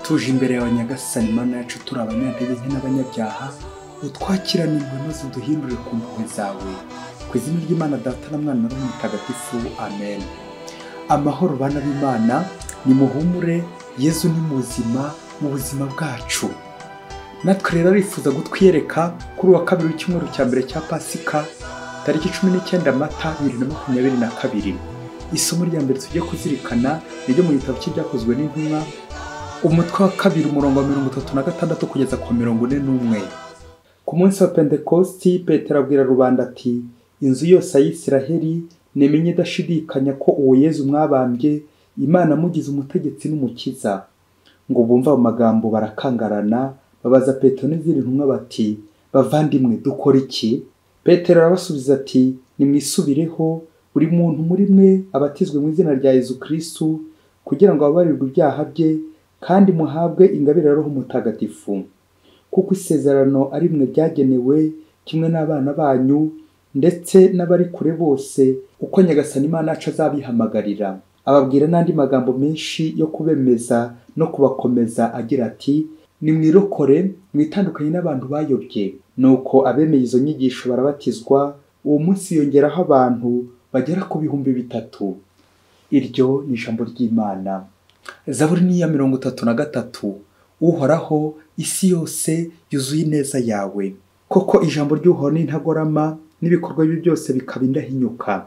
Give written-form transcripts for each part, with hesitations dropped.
Tuje imbere yawe Nyagasani Mana yacu, turi abanyantege nke n'abanyabyaha, utwakirane impuhwe maze uduhindure ku mpuhwe zawe. Ku izina ry'Imana Data na Mwana na Roho Mutagatifu, amen. Amahoro bana b'Imana, nimuhumure, Yezu ni muzima mu buzima bwacu. Natwe rero arifuza gutwiyereka kuri uwa kabiri w'icyumweru cya mbere cya Pasika, tariki 19 Mata 2022. Isomo rya mbere tujye kuzirikana niryo mu gitabo cy'Ibyakozwe n'Intumwa, umutwe wa kabiri umurongo wa 36 kugeza ku 41. Ku munsi wa Pentekosti, Petero abwira rubanda ati: inzu yose ya Isiraheli nimenye idashidikanya ko uwo Yezu mwabambye, Imana amugize umutegetsi n'umukiza. Ngo bumva ayo magambo barakangarana, babaza Petero n'izindi ntumwa bati: bavandimwe, dukora iki? Petero arabasubiza ati: nimwisubireho, buri muntu muri mwe abatizwe mu izina rya Yezu Kristu kugira ngo ababarirwe ibyaha bye, kandi muhabwe ingabire ya Roho Mutagatifu. Kuko isezerano ari mwe ryagenewe, kimwe n'abana banyu ndetse n'abari kure bose, uko Nyagasani Imana yacu azabihamagarira. Ababwira n'andi magambo menshi yo kubemeza no kubakomeza agira ati: nimwirokore, mwitandukanye n'abantu bayobye. Nuko abemeye izo nyigisho barabatizwa, uwo munsi yongeraho abantu bagera ku 3000. Iryo ni ijambo ry'Imana. Zaburi ni iya 33. Uhoraho, isi yose yuzuye ineza yawe. Koko ijambo ry'Uhoraho ni intagorama, n'ibikorwa bye byose bikaba indahinyuka.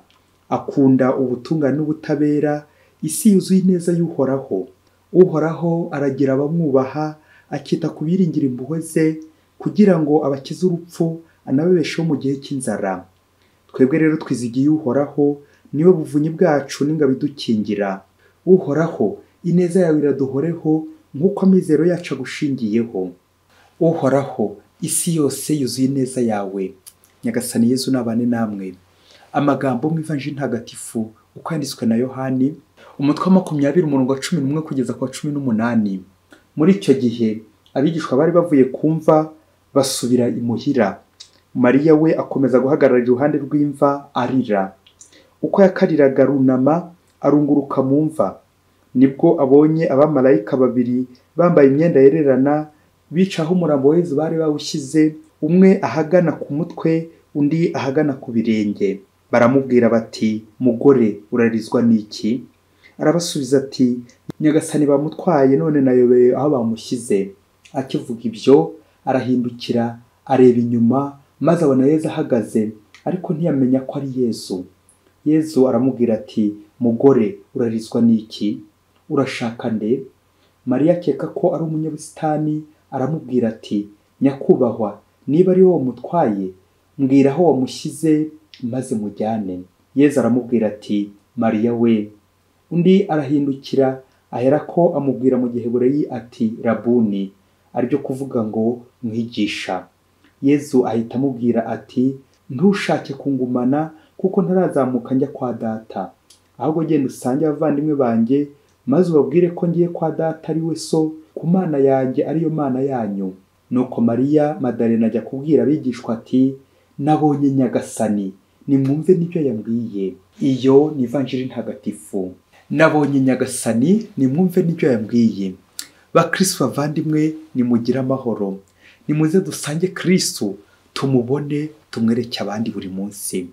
Akunda ubutungane n'ubutabera, isi yuzuye ineza y'Uhoraho. Uhoraho aragira abamwubaha, akita ku biringira impuhwe ze, kugira ngo abakize urupfu, anababesheho mu gihe cy'inzara. Twebwe rero twizigiye Uhoraho, niwe buvunyi bwacu n'ingabo idukingira. Uhoraho, ineza yawe iraduhoreho, nk'uko amizero yacu agushingiyeho. Uhoraho, isi yose yuzuye ineza yawe. Nyagasani Yezu nabane namwe. Amagambo mu Ivanjiri Ntagatifu uko yanditswe na Yohani, umutwe wa 20 umurongo wa 11 kugeza ku wa 18. Muri icyo gihe abigishwa bari bavuye kumva basubira imuhira. Mariya we akomeza guhagarara iruhande rw'imva arira. Uko yakariraga arunama, arunguruka mu mva. Nibwo abonye abamarayika babiri bambaye imyenda yererana, bicaho umurambo wa Yezu bari bawushyize, umwe ahagana ku mutwe, undi ahagana ku birenge. Baramubwira bati: mugore, urarizwa n'iki? Arabasubiza ati: Nyagasani bamutwaye, none nayobeye aho bamushyize. Akivuga ibyo arahindukira areba inyuma, maze abona Yezu ahagaze, ariko ntiyamenya ko ari Yezu. Yezu aramubwira ati: mugore, urarizwa n'iki? Urashaka nde? Mariya akeka ko ari umunyabusitani, aramubwira ati: nyakubahwa, niba ari wowe wamutwaye, mbwira aho wamushyize maze mujyane. Yezu aramubwira ati: Mariya we. Undi arahindukira aherako amubwira mu Gihebureyi ati: Rabuni, aribyo kuvuga ngo mwigisha. Yezu ahita amubwira ati: ntushake kungumana, kuko ntarazamuka njya kwa Data. Ahubwo genda usange abavandimwe banjye, maze ubabwire ko ngiye kwa Data ari we So, ku Mana yanjye ariyo Mana yanyu. Nuko Mariya Madalena ajya kubwira abigishwa ati: nabonye Nyagasani, nimwumve n'ibyo yambwiye. Iyo ni Ivanjiri Ntagatifu. Nabonye Nyagasani, nimwumve n'ibyo yambwiye. Bakristu bavandimwe, nimugire amahoro. Nimuze dusange Kristu, tumubone, tumwereke abandi buri munsi.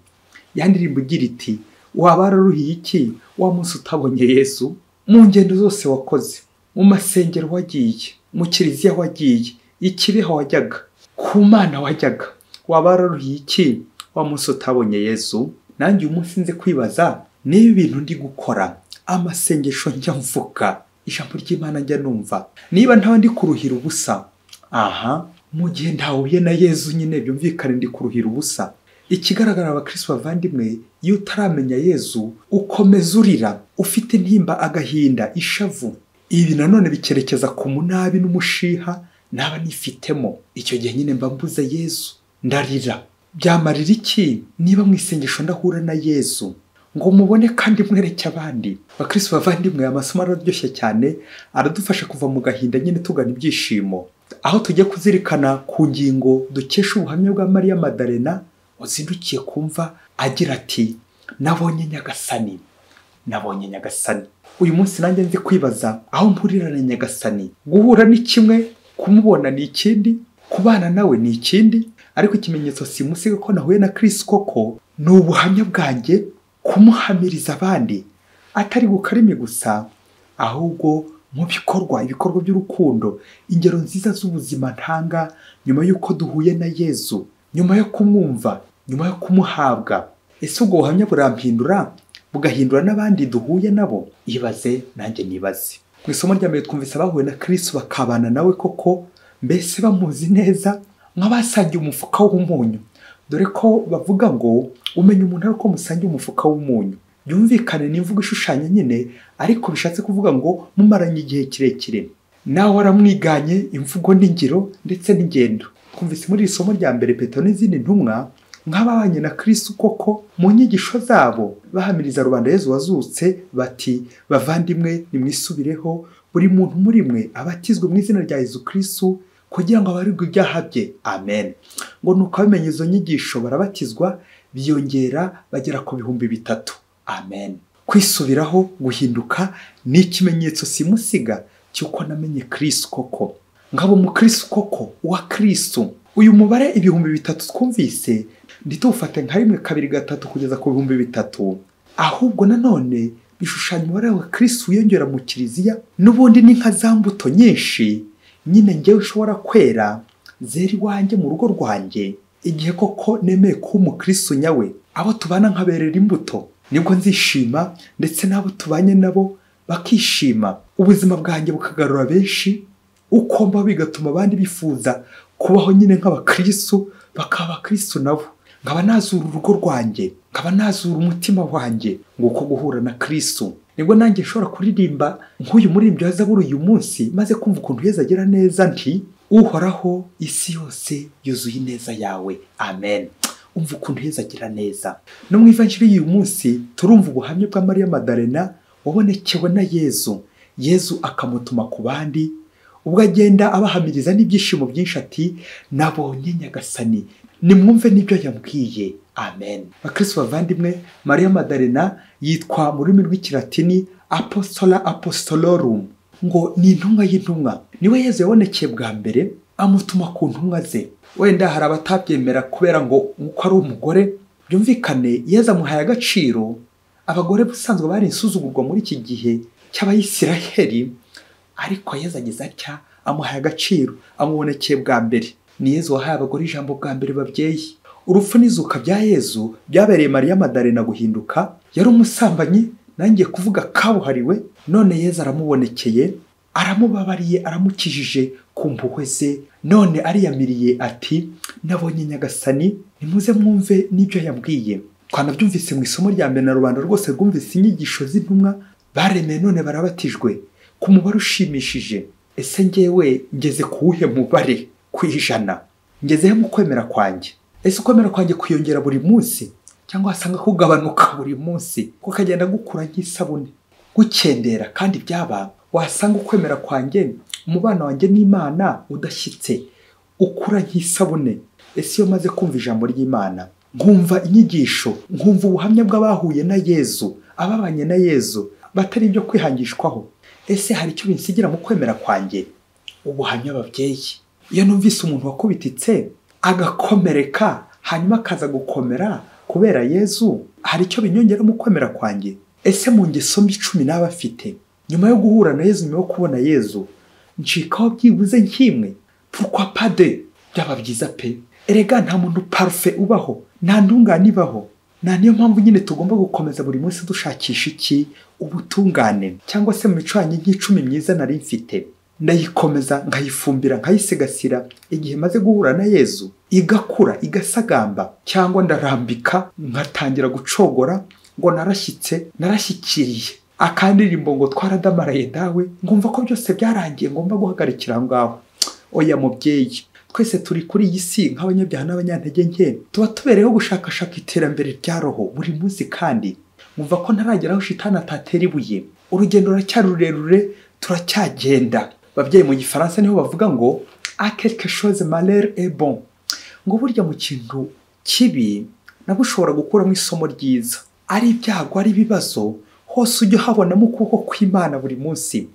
Ya ndirimbo igira iti: waba wararuhiye iki wa munsi utabonye Yezu? Mu ngendo zose wakoze, mu masengero wagiye, mu kiliziya wagiye, ikibeho wajyaga, ku Mana wajyaga, waba wararuhiye iki wa munsi utabonye Yezu? Nanjye uyu munsi nze kwibaza niba ibintu ndi gukora, amasengesho njya mvuga, ijambo ry'Imana njya numva, niba ntawe ndi kuruhira ubusa. Aha, mu gihe ntahuye na Yezu nyine byumvikane ndi kuruhira ubusa. Ikigaragara abakristo bavandimwe, iyo utaramenya Yezu ukomeza urira, ufite intimba, agahinda, ishavu. Ibi nanone bikerekeza ku munabi n'umushiha naba nifitemo. Icyo gihe nyine mba mbuze Yezu, ndarira. Byamarira iki niba mu isengesho ndahura na Yezu ngo mubone kandi mwereke abandi? Bakristo bavandimwe, amasomo araryoshye cyane, aradufasha kuva mu gahinda nyine tugana ibyishimo. Aho tujya kuzirikana ku ngingo dukesha ubuhamya bwa Mariya Madalena wazindukiye kumva agira ati: nabonye Nyagasani. Nabonye Nyagasani. Uyu munsi nanjye nzi kwibaza aho mpurira na Nyagasani. Guhura ni kimwe, kumubona ni ikindi, kubana nawe ni ikindi, ariko ikimenyetso simusiga ko nahuye na Kristo koko ni ubuhamya bwanjye, kumuhamiriza abandi atari gukarimi gusa, ahubwo mu bikorwa, ibikorwa by'urukundo, ingero nziza z'ubuzima ntanga nyuma y'uko duhuye na Yezu, nyuma yo kumwumva, nyuma yo kumuhabwa. Ese ubwo buhamya burampindura, bugahindura n'abandi duhuye nabo? Ibaze nanjye nibaze. Mu isomo rya mbere twumvise abahuye na Kristo bakabana nawe koko, mbese bamuzi neza nk'abasangiye umufuka w'umunyu. Dore ko bavuga ngo umenya umuntu ari uko musangiye umufuka w'umunyu. Byumvikane ni imvugo ishushanya nyine, ariko bishatse kuvuga ngo mumaranye igihe kirekire, nawe waramwiganye imvugo n'ingiro ndetse n'ingendo. Twumvise muri iri somo rya mbere Petero n'izindi ntumwa nk'ababanye na Kristo koko mu nyigisho zabo bahamiriza rubanda Yezu wazutse bati: bavandimwe nimwisubireho, buri muntu muri mwe abatizwe mu izina rya Yezu Kristo kugira ngo abarirwe ibyaha bye. Amen. Ngo nuko bamenye izo nyigisho barabatizwa, biyongera bagera ku 3000. Amen. Kwisubiraho, guhinduka ni ikimenyetso simusiga cy'uko namenye Kristo koko, nkaba umukristo koko wa Kristo. Uyu mubare 3000 twumvise ntitufate nka 1, 2, 3 kugeza ku 3000, ahubwo nanone bishushanya umubare wa Kristo wiyongera mu kiliziya. N'ubundi ni nka za mbuto nyinshi nyine ngewe ushobora kwera zera iwanjye mu rugo rwanjye, igihe koko nemeye kuba umukristo nyawe, abo tubana nkaberera imbuto, nibwo nzishima, ndetse n'abo tubanye nabo bakishima, ubuzima bwanjye bukagarura benshi uko mba, bigatuma abandi bifuza kubaho nyine nk'abakristo, bakaba abakristo nabo. Nkaba nazura urugo rwanjye, nkaba nazura umutima wanjye. Nguko guhura na Kristo. Nibwo nanjye nshobora kuririmba nk'uyu muririmbyi wa Zaburi uyu munsi, maze kumva ukuntu Yezu agira neza nti: Uhoraho, isi yose yuzuye ineza yawe. Amen. Umva ukuntu Yezu agira neza. No mu ivanjiri y'uyu munsi turumva ubuhamya bwa Mariya Madalena wabonekewe na Yezu. Yezu akamutuma ku bandi, ubwo agenda abahamiriza n'ibyishimo byinshi ati: nabonye Nyagasani, nimwumve n'ibyo yambwiye. Amen. Bakristo bavandimwe, Mariya Madalena yitwa mu rurimi rw'ikilatini Apostola Apostolorum, ngo ni intumwa y'intumwa. Niwe Yezu yabonekeye bwa mbere, amutuma ku ntumwa ze. Wenda hari abatabyemera kubera ngo uko ari umugore. Byumvikane Yezu amuhaye agaciro. Abagore busanzwe bari insuzugurwa muri iki gihe cy'Abayisiraheli, ariko Yezu ageze atya amuhaye agaciro, amubonekeye bwa mbere. Ni Yezu wahaye abagore ijambo bwa mbere babyeyi. Urupfu n'izuka bya Yezu byabereye Mariya Madalena guhinduka. Yari umusambanyi, nangiye kuvuga kabuhariwe, none Yezu aramubonekeye, aramubabariye, aramukijije ku mpuhwe ze, none ariyamiriye ati: nabonye Nyagasani, nimuze mwumve n'ibyo yambwiye. Twanabyumvise mu isomo rya mbere na rubanda rwose rwumvise inyigisho z'intumwa, baremeye none barabatijwe ku mubare ushimishije. Ese ngewe ngeze kuwuhe mubare ku ijana? Ngezehe mu kwemera kwanjye? Ese ukwemera kwanjye kwiyongera buri munsi, cyangwa wasanga kugabanuka buri munsi, kukagenda gukura nk'isabune, gukendera? Kandi byaba wasanga ukwemera kwanjye, umubano wanjye n'Imana udashyitse, ukura nk'isabune. Ese iyo maze kumva ijambo ry'Imana, nkumva inyigisho, nkumva ubuhamya bw'abahuye na Yezu, ababanye na Yezu, batari ibyo kwihangishwaho, ese hari icyo binsigira mu kwemera kwanjye? Ubuhamya babyeyi, iyo numvise umuntu wakubititse agakomereka hanyuma akaza gukomera kubera Yezu, hari icyo binyongera mu kwemera kwanjye? Ese mu ngeso mbi 10 naba afite nyuma yo guhura na Yezu, nyuma yo kubona Yezu, ncikaho byibuze nk'imwe? Pourquoi pas deux? Byaba byiza pe. Erega nta muntu parfait ubaho, nta ntungane ibaho. Na niyo mpamvu nyine tugomba gukomeza buri munsi dushakisha iki? Ubutungane. Cyangwa se mu mico yanjye nk'icumi myiza nari mfite, ndayikomeza nkayifumbira, nkayisigasira, igihe maze guhura na Yezu igakura igasagamba, cyangwa ndarambika nkatangira gucogora ngo narashyitse, narashyikiriye akandirimbo ngo twaradamaraye dawe, ngumva ko byose byarangiye, ngomba guhagarikira aho ngaho. Oya mubyeyi, twese turi kuri iyi si nk'abanyabyaha n'abanyantege nke, tuba tubereyeho gushakashaka iterambere rya roho buri munsi, kandi nkumva ko ntaragera aho shitani atatera ibuye. Urugendo ruracyari rurerure, turacyagenda. Babyeyi, mu gifaransa niho bavuga ngo a quelque chose malheur est bon, ngo burya mu kintu kibi nabwo ushobora gukuramo isomo ryiza. Ari ibyago, ari ibibazo, Hose ujye uhabonamo ukuboko kw'Imana buri munsi.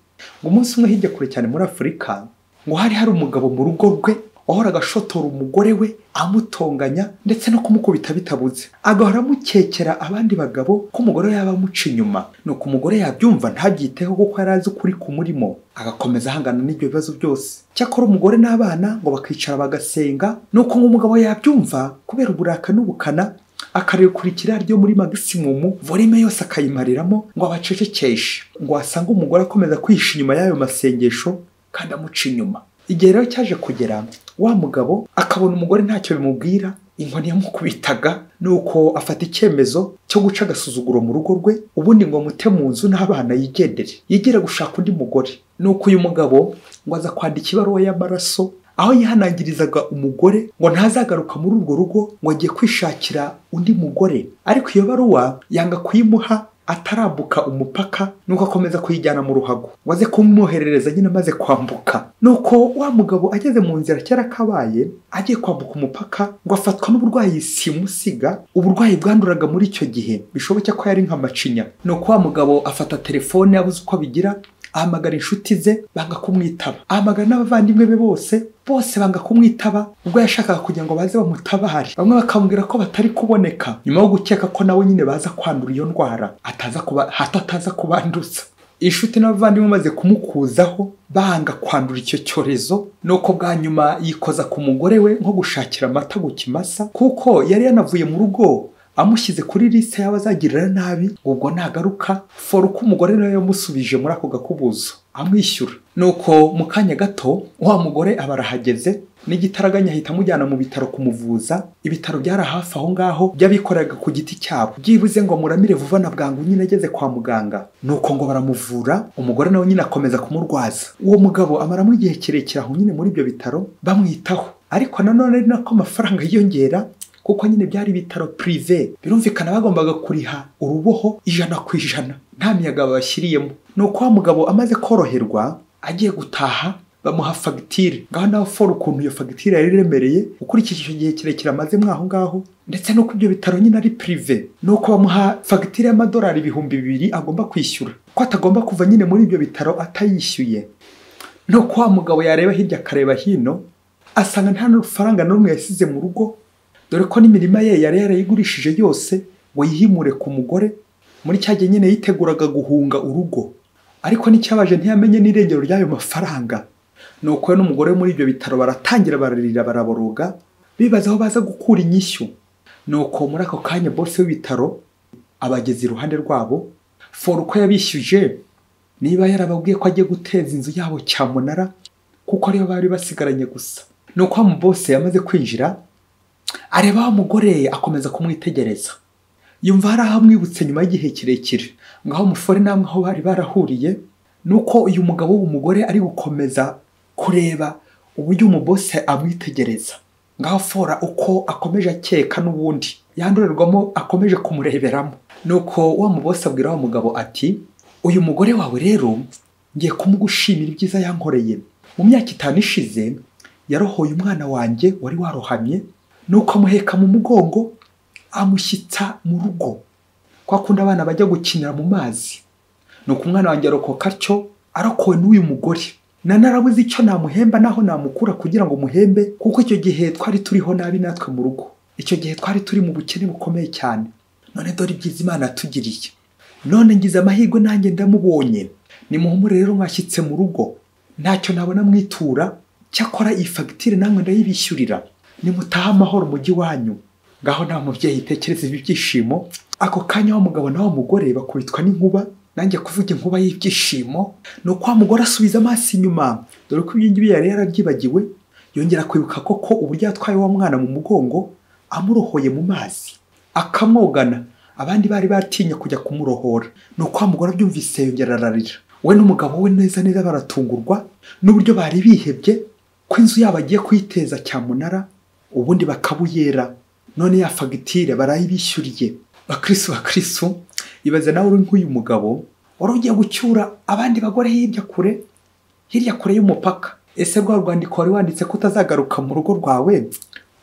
Ngo umunsi umwe hirya kure cyane muri Afurika, ngo hari umugabo mu rugo rwe wahoraga ashotora umugore we, amutonganya ndetse no kumukubita bitabuze, agahora amukekera abandi bagabo ko umugore we yaba amuca inyuma. Nuko umugore yabyumva ntabyiteho kuko yari azi ukuri kumurimo, agakomeza ahangana n'ibyo bibazo byose. Cyakora umugore n'abana ngo bakicara bagasenga. Nuko ngo umugabo yabyumva kubera uburakari n'ubukana, akarekurikira ryo muri maximum volume yose akayimariramo ngo abacecekeshe. Ngo asanga umugore akomeza kwihisha inyuma y'ayo masengesho kandi amuca inyuma. Igihe rero cyaje kugera, wa mugabo akabona umugore ntacyo bimubwira, inkoni yamukubitaga. Nuko afata icyemezo cyo guca agasuzuguro mu rugo rwe, ubundi ngo mute mu nzu n'abana yigendere, yigire gushaka undi mugore. Nuko uyu mugabo ngo aza kwandika ibaruwa y'amaraso, aho yihanangirizaga umugore ngo ntazagaruka muri urwo rugo, ngo agiye kwishakira undi mugore. Ariko iyo baruwa yanga kuyimuha atarambuka umupaka, nuko akomeza kuyijyana mu ruhago ngo aze kumwoherereza nyine amaze kwambuka. Nuko wa mugabo ageze mu nzira kera kabaye, agiye kwambuka umupaka, ngo afatwa n'uburwayi simusiga, uburwayi bwanduraga muri icyo gihe, bishoboke ko yari nka macinya. Nuko wa mugabo afata telefone abuze uko abigira, ahamagara inshuti ze banga kumwitaba, ahamagara n'abavandimwe be bose banga kumwitaba. Ubwo yashakaga kugira ngo baze bamutabare, bamwe bakamubwira ko batari kuboneka, nyuma yo gukeka ko nawe nyine baza kwandura iyo ndwara, ataza kubanduza. Inshuti n'abavandimwe bamaze kumukuzaho banga kwandura icyo cyorezo. Nuko bwa nyuma yikoza ku mugore we nko gushakira amata ku kimasa, kuko yari yanavuye mu rugo amushyize kuri liste y'abazagirira nabi, ubwo nagaruka for uko umugore nawe yamusubije muri ako gakubuzo amwishyura. Nuko mu kanya gato wa mugore aba arahageze n'igitaraganya, ahita amujyana mu bitaro kumuvuza. Ibitaro byari hafi aho ngaho by'abikoreraga ku giti cyabo, byibuze ngo muramire vuba na bwangu nyine ageze kwa muganga. Nuko ngo baramuvura, umugore nawe nyine akomeza kumurwaza. Uwo mugabo amaramo igihe kirekire aho nyine muri ibyo bitaro bamwitaho, ariko nanone ari nako amafaranga yiyongera, kuko nyine byari ibitaro prive, birumvikana bagombaga kuriha uruboho 100% nta miyaga babashyiriyemo. Nuko wa mugabo amaze koroherwa agiye gutaha, bamuha fagitire. Ngaho nawe for ukuntu iyo fagitire yari iremereye ukurikije icyo gihe kirekire amaze mwaho ngaho, ndetse nuko ibyo bitaro nyine ari prive. Nuko bamuha fagitire y'amadolari 2000 agomba kwishyura, ko atagomba kuva nyine muri ibyo bitaro atayishyuye. Nuko wa mugabo yareba hirya akareba hino, asanga nta n'urufaranga n'umwe yasize mu rugo, dore ko n'imirima ye yari yarayigurishije yose ngo yihimure ku mugore. Muri cya gihe nyine yiteguraga guhunga urugo, ariko n'icyabaje ntiyamenye n'irengero ry'ayo mafaranga. Nuko we n'umugore muri ibyo bitaro baratangira bararira baraboroga, bibaza aho baza gukura inyishyu. Nuko muri ako kanya boss w'ibitaro abageze iruhande rwabo, for uko yabishyuje, niba yarababwiye ko agiye guteza inzu yabo cyamunara, kuko ariyo bari basigaranye gusa. Nuko wa boss yamaze kwinjira, areba wa mugore akomeza kumwitegereza, yumva hari aho amwibutse nyuma y'igihe kirekire. Ngaho mufore namwe aho bari barahuriye. Nuko uyu mugabo w'umugore ari gukomeza kureba uburyo umubose amwitegereza, ngaho fora uko akomeje akeka n'ubundi yandorerwamo akomeje kumureberamo. Nuko wa mubose abwira wa mugabo ati, uyu mugore wawe rero ngiye kumugushimira ibyiza yankoreye. Mu myaka 5 ishize yarohoye umwana wanjye wari warohamye, nuko amuheka mu mugongo amushyitsa mu rugo, kwa kundi abana bajya gukinira mu mazi. Nuko umwana wanjye arokoka atyo, arokowe n'uyu mugore. Narabuze icyo namuhemba naho namukura kugira ngo muhembe, kuko icyo gihe twari turiho nabi natwe mu rugo. Icyo gihe twari turi mu bukene bukomeye cyane. None dore ibyiza Imana yatugiriye. None ngize amahirwe nanjye ndamubonye. Nimuhumure rero mwashyitse mu rugo, ntacyo nabona mwitura, cyakora iyi fagitire namwe ndayibishyurira. Nimutaha amahoro mujyi wanyu. Ngaho nta mubyeyi tekereza ibi byishimo. Ako kanya wa mugabo na wa mugore bakubitwa n'inkuba. Nanjye kuvuga inkuba y'ibyishimo. Nuko wa mugore asubiza amaso inyuma, dore ko ibyo ngibi yari yarabyibagiwe, yongera kwibuka koko uburyo yatwaye wa mwana mu mugongo amurohoye mu mazi akamwogana, abandi bari batinya kujya kumurohora. Nuko wa mugore abyumvise yongera ararira. We n'umugabo we neza neza baratungurwa n'uburyo bari bihebye ko inzu yabo agiye kuyiteza cyamunara, ubundi bakabuyera. None ya fagitire barayibishyuriye. Bakristo, ibaze nawe uri nk'uyu mugabo wari ugiye gucyura abandi bagore hirya kure y'umupaka. Ese rwa rwandiko wari wanditse ko utazagaruka mu rugo rwawe,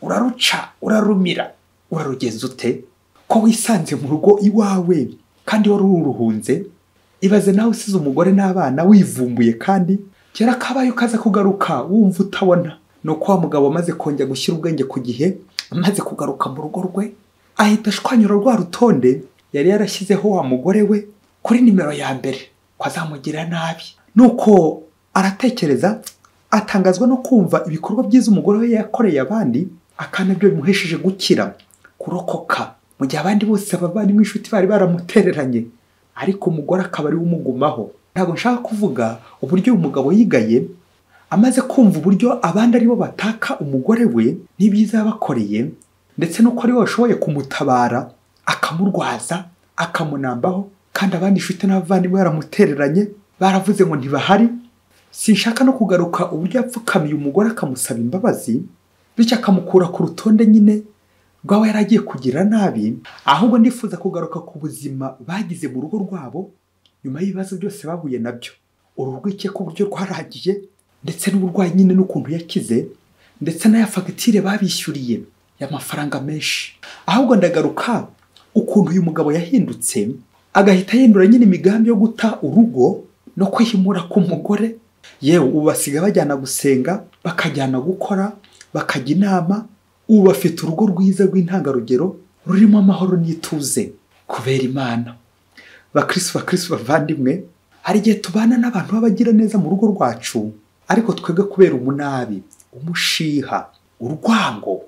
uraruca, urarumira, urarugeza ute ko wisanze mu rugo iwawe? kandi wari uruhunze. Ibaze nawe usize umugore n'abana wivumbuye, kandi kera kabaye ukaza kugaruka wumva utabona. Nuko wa mugabo amaze kongera gushyira ubwenge ku gihe, amaze kugaruka mu rugo rwe, ahita ashwanyura rwa rutonde yari yarashyizeho wa mugore we kuri nimero ya mbere ko azamugira nabi. Nuko aratekereza, atangazwa no kumva ibikorwa byiza umugore we yakoreye abandi, akanabyo bimuhesheje gukira, kurokoka, mu gihe abandi bose abavandimwe inshuti bari baramutereranye, ariko umugore akaba ari we umugumaho. Ntabwo nshaka kuvuga uburyo uyu mugabo yigaye amaze kumva uburyo abandi aribo bataka umugore we n'ibyiza yabakoreye, ndetse n'uko ari we washoboye kumutabara akamurwaza akamunambaho, kandi abandi inshuti n'abavandimwe baramutereranye, baravuze ngo ntibahari. Sinshaka no kugaruka uburyo yapfukamiye umugore akamusaba imbabazi, bityo akamukura ku rutonde nyine rw'aho yari agiye kugira nabi. Ahubwo ndifuza kugaruka ku buzima bagize mu rugo rwabo nyuma y'ibibazo byose bahuye nabyo, uru rwikekwe uburyo rwaragiye, ndetse n'uburwayi nyine n'ukuntu yakize, ndetse n'aya fagitire babishyuriye y'amafaranga menshi. Ahubwo ndagaruka ukuntu uyu mugabo yahindutse, agahita yindura nyine imigambi yo guta urugo no kwihimura ku mugore. Yewe ubu basiga bajyana gusenga, bakajyana gukora, bakajya inama. Ubu bafite urugo rwiza rw'intangarugero rurimo amahoro n'ituze kubera Imana. Bakristo bakristo bavandimwe, hari igihe tubana n'abantu b'abagira neza mu rugo rwacu, ariko twebwe kubera umunabi, umushiha, urwango,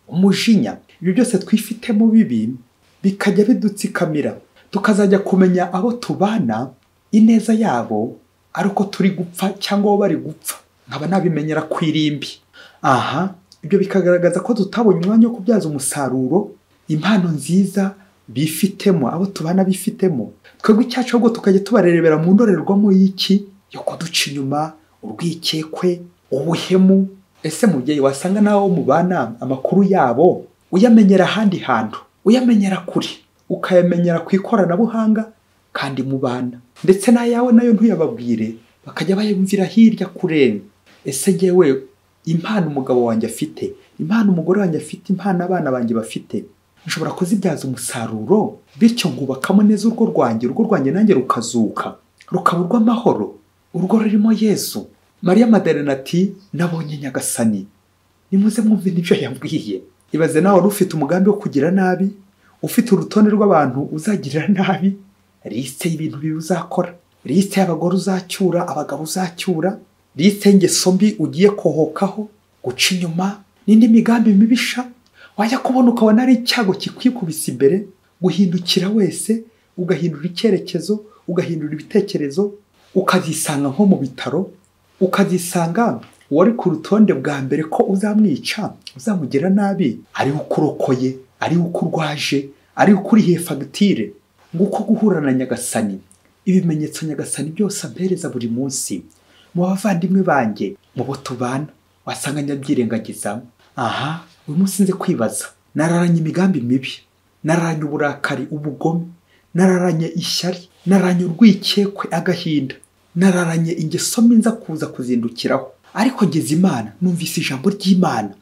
umujinya, ibyo byose twifitemo bibi bikajya bidutsikamira, tukazajya kumenya abo tubana ineza yabo ari uko turi gupfa cyangwa bo bari gupfa, nkaba nabimenyera ku irimbi. Aha ibyo bikagaragaza ko tutabonye umwanya wo kubyaza umusaruro impano nziza bifitemo, abo tubana bifitemo. Twebwe icyacu ahubwo tukajya tubarebera mu ndorerwamo y'iki, yo kuduca inyuma, urwikekwe, ubuhemu. Ese mubyeyi wasanga nawe mubana amakuru yabo uyamenyera ahandi hantu, uyamenyera kure, ukayamenyera ku ikoranabuhanga kandi mubana, ndetse n'ayawe nayo ntuyababwire, bakajya bayumvira hirya kure. Ese jyewe impano umugabo wanjye afite, impano umugore wanjye afite, impano abana banjye bafite, nshobora kuzibyaza umusaruro, bityo nkubakamo neza urugo rwanjye, urugo rwanjye nanjye rukazuka, rukaba urw'amahoro, urugo rurimo Yesu. Mariya Madarena ati nabonye Nyagasani, nimuze mwumve n'ibyo yambwiye. Ibaze nawe wari ufite umugambi wo kugira nabi, ufite urutonde rw'abantu uzagirira nabi, lisite y'ibintu bibi uzakora, lisite y'abagore uzacyura, abagabo uzacyura, lisite y'ingeso mbi ugiye kohokaho, guca inyuma, n'indi migambi mibisha. Wajya kubona ukabona ari icyago kikwikubise imbere, guhindukira wese, ugahindura icyerekezo, ugahindura ibitekerezo, ukazisanga nko mu bitaro, ukazisanga wari ku rutonde bwa mbere ko uzamwica, uzamugira nabi, ari ukurokoye, ari ukurwaje, ari ukurihiye fagitire. Nguko guhura na Nyagasani, ibimenyetso Nyagasani byose ampereza buri munsi mu bavandimwe banjye, mu bo tubana, wasanga nyabyirengagiza. Aha uyu munsi nze kwibaza, nararanye imigambi mibi, nararanye uburakari, ubugome, nararanye ishyari, nararanye urwikekwe, agahinda, nararanye ingeso mbi nza kuza kuzindukiraho. Ariko ngeze Imana, numvise ijambo ry'Imana,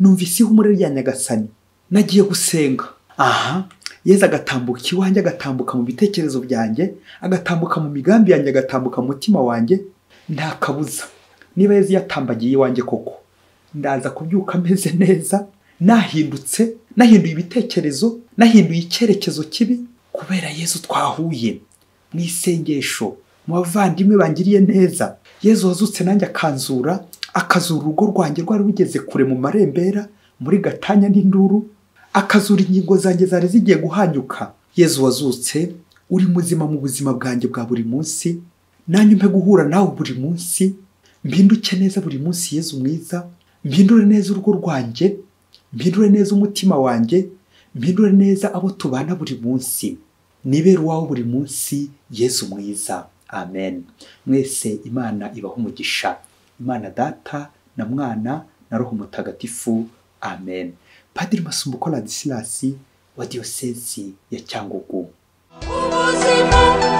numvise ihumure rya Nyagasani, nagiye gusenga. Aha Yezu agatambuka iwanjye, agatambuka mu bitekerezo byanjye, agatambuka mu migambi yanjye, agatambuka mu mutima wanjye, nta kabuza. Niba Yezu yatambagiye iwanjye koko, ndaza kubyuka meze neza, nahindutse, nahinduye ibitekerezo, nahinduye icyerekezo kibi, kubera Yezu twahuye mu isengesho, mu bavandimwe bangiriye neza. Yezu wazutse nanjye akanzura, akazura urugo rwanjye rwari rugeze kure mu marembera, muri gatanya n'induru, akazura ingingo zanjye zari zigiye guhanyuka. Yezu wazutse uri muzima mu buzima bwanjye bwa buri munsi, nanjye umpe guhura nawe buri munsi, mpinduke neza buri munsi. Yezu mwiza, mpindure neza urugo rwanjye, mpindure neza umutima wanjye, mpindure neza abo tubana buri munsi, nibere uwawe buri munsi. Yezu mwiza, amen. Mwese Imana ibahe umugisha. Imana Data na Mwana na Roho Mutagatifu, amen. Padiri Masumbuko Ladislas wa Diyosezi ya Cyangugu. Ubuzima.